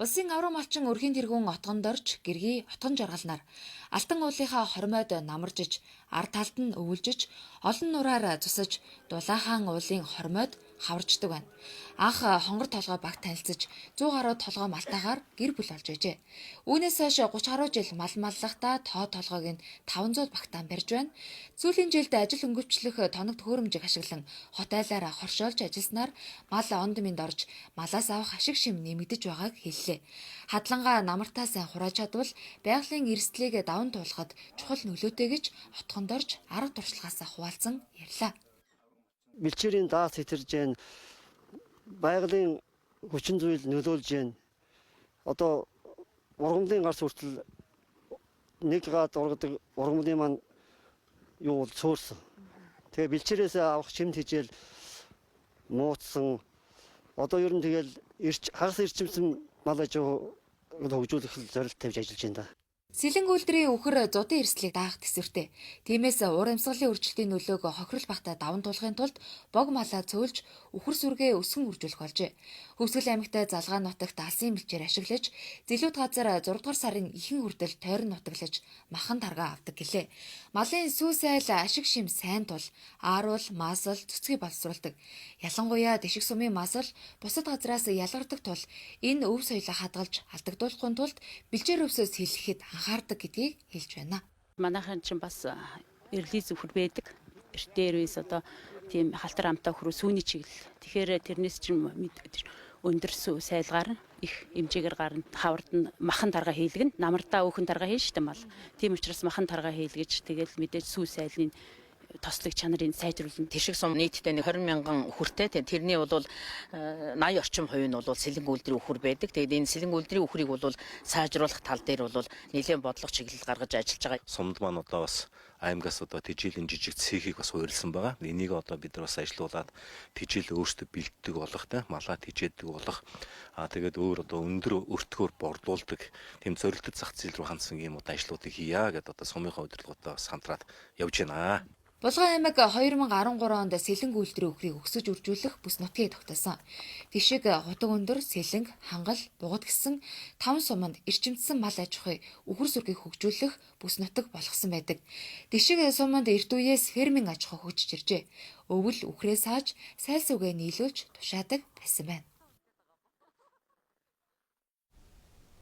Улсын авраг малчин өрхийн тэргүүн Отгондорж гэргий отгон жаргалнаар Алтан уулынхаа хормойд намаржиж, ар талд нь өвөлжиж, олон нураар цусаж Дулаахан уулын хормойд хаварждаг байна. Анх хонгор толгой багт танилцаж 100 гаруй толгой малтаагаар гэр бүл болж байжээ. Үүнээс хойш 30 гаруй жил мал маллахдаа тоо толгойг нь 500 багтаан барьж байна. Сүүлийн жилд ажил хөнгөвчлөх тоног төхөөрөмжийг ашиглан хот айлаараа хоршоолж ажилласнаар мал онд минд орж малаас авах ашиг шим нэмэгдэж байгааг хэллээ. Хадлангаа намартаа сайн хурааж чадвал байгалийн эрсдлийг даван туулахад чухал нөлөөтэй гэж Отгондорж арга туршлагаасаа хуваалцан ярьлаа. Бэлчээрийн даас хэтэрж гэн, байгалийн хүчин зүйл нөлөөлж гэн. Одоо ургамлын гарц хүртэл нэг гад ургадаг ургамлын маань юу бол цөөрсөн. Тэгээ бэлчээрээс авах шимт хижээл мууцсан. Одоо ер нь тэгэл хагас эрчимсэн мал аж ахуйг хөгжүүлэх зорилт тавьж ажиллаж байна да. Сэлэнг үйлдвэрийн үхэр зудын эрсдлийг даах төсвөртэй. Тиймээс уур амьсгалын өөрчлөлтийн нөлөөг хохирол багтаа даван туулахын тулд бог малаа цөөлж үхэр сүргээ өсгөн үржүүлэх болжээ. Хөвсгөл аймагт Залгаа нутагт алсын бэлчээр ашиглаж, зэлүүд газар 6 дугаар сарын ихэнх хүртэл тойрон нутаглаж махан таргаа авдаг гэлээ. Малын сүү сайл ашиг шим сайн тул ааруул, маасал, цөцгий боловсруулдаг. Ялангуяа Дэшиг сумын маасал бусад газраас ялгардаг тул энэ өв соёлоо хадгалж алдагдуулахгүй тулд бэлчээр өвсөөс хэлэхэд анхаардаг гэдгийг хэлж байна. Манайхан чинь бас эрлий зүхэр байдаг. Эртээрээс одоо тийм халтар амтаа хөрөө сүүний чиглэл. Тэгэхээр тэрнээс чинь өндөр сүү сайлгаар их хэмжээгээр гарна. Хавард нь махан тарга хийлгэн, намардаа өөхөн тарга хийн штэ мал. Тийм учраас махан тарга хийлгэж тэгэл мэдээж сүү сайлын тослог чанарыг сайжруулна. Тэшиг сум нийтдээ нэг 20 мянган үхэртэй. Тэрний бол 80 орчим хувь нь бол сэлэнг үйлдвэрийн үхэр байдаг. Тэгээд энэ сэлэнг үйлдвэрийн үхрийг бол сайжруулах тал дээр бол нэлээд бодлого чиглэл гаргаж ажиллаж байгаа. Сумд маань одоо бас аймгаас одоо тэжээлийн жижиг цехийг бас суурилсан байгаа. Энийг одоо бид нар бас ажилуулад тэжээл өөрсдөө бэлддэг болох, те малаа тэжээдэг болох, тэгээд өөр одоо өндөр өртгөөр борлуулдаг тийм зорилттой зах зээл рүү хандсан ийм одоо ажлуудыг хийя гэдээ одоо сумынхаа удирдлагуудаа бас хамтраад явж байна. Булган аймаг 2013 онд Сэлэнг үйлдвэрийн үхрийг өсөж үржүүлэх бүс нутгийг тогтоосон. Тэшиг, Хутаг өндөр, Сэлэнг, Хангал, Бугад гэсэн 5 суманд эрчимдсэн мал аж ахуй үхэр сүргийг хөгжүүлэх бүс нутаг болгосон байдаг. Тэшиг суманд эрт үеэс фермийн аж ахуй хөгжиж иржээ. Өвөл үхрээ сааж, сайл сүгээ нийлүүлж тушаадаг байсан байна.